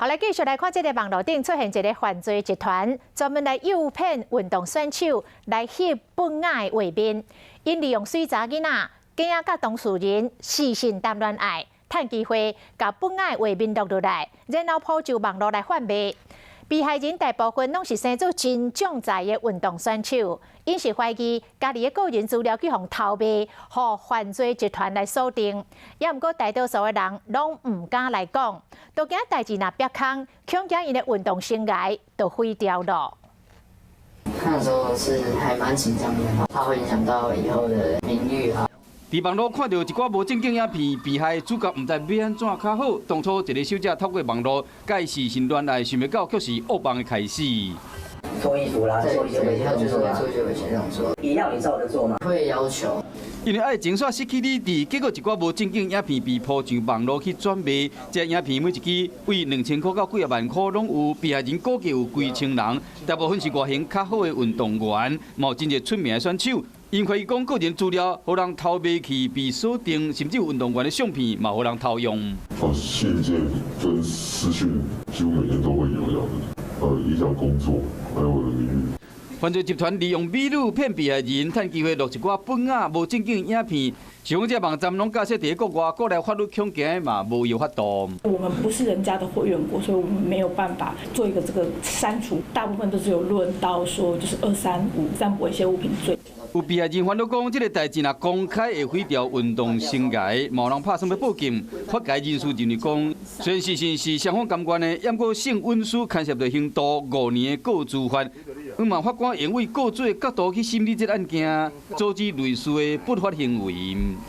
好，來繼續來看這个網路頂出現一个犯罪集團，專門來誘騙運動選手來翕不雅的畫面，𪜶利用媠查囡仔，驚佮當事人視訊談戀愛，趁機會共不雅的畫面錄落來，然後鋪上網路來販賣。被害人大部分攏是生做真將才的運動選手，𪜶是懷疑家己的個人資料去予偷賣，予犯罪集團來鎖定。也毋過大多數的人攏毋敢來講，都驚代誌若煏空，恐驚𪜶的運動生涯就毀掉了。那時候是還蠻緊張的，怕會影響到以後的名譽啊。佇網路看著一寡無正經影片，被害主角毋知欲按怎較好。當初一个小姐透過網路佮伊視訊戀愛，想袂到卻是噩夢的開始。脫衣服啦，做一些危險動作，做一些危險動作，也要你照着做嗎？會要求。因為愛情煞失去理智，結果一寡無正經影片被鋪上網路去轉賣。這影片每一支為2000塊到幾仔萬塊攏有，被害人估計有幾千人，大部分是外形較好的運動員，嘛有真濟出名的選手。𪜶懷疑講個人資料予人偷賣去被鎖定，甚至有運動員的相片嘛予人偷用。哦，信件跟私訊幾乎每天都會有這樣子，影響工作，還有我的名譽。犯罪集團利用美女騙被害人，趁機會錄一寡不雅無正經影片，想講這網站攏架設佇國外，國內法律恐驚嘛無藥法度。我們不是人家的會員國，所以我們沒有辦法做一個這個刪除。大部分都是有論到說，就是235散播一些物品罪。有被害人煩惱講，這个代誌若公開會毀掉運動生涯，嘛有人拍算欲報警。法界人士認為講，雖然事實是雙方甘願的，毋過性隱私牽涉著刑度5年的個資法，毋嘛法官會為個罪的角度去審理這个案件，阻止類似的不法行為。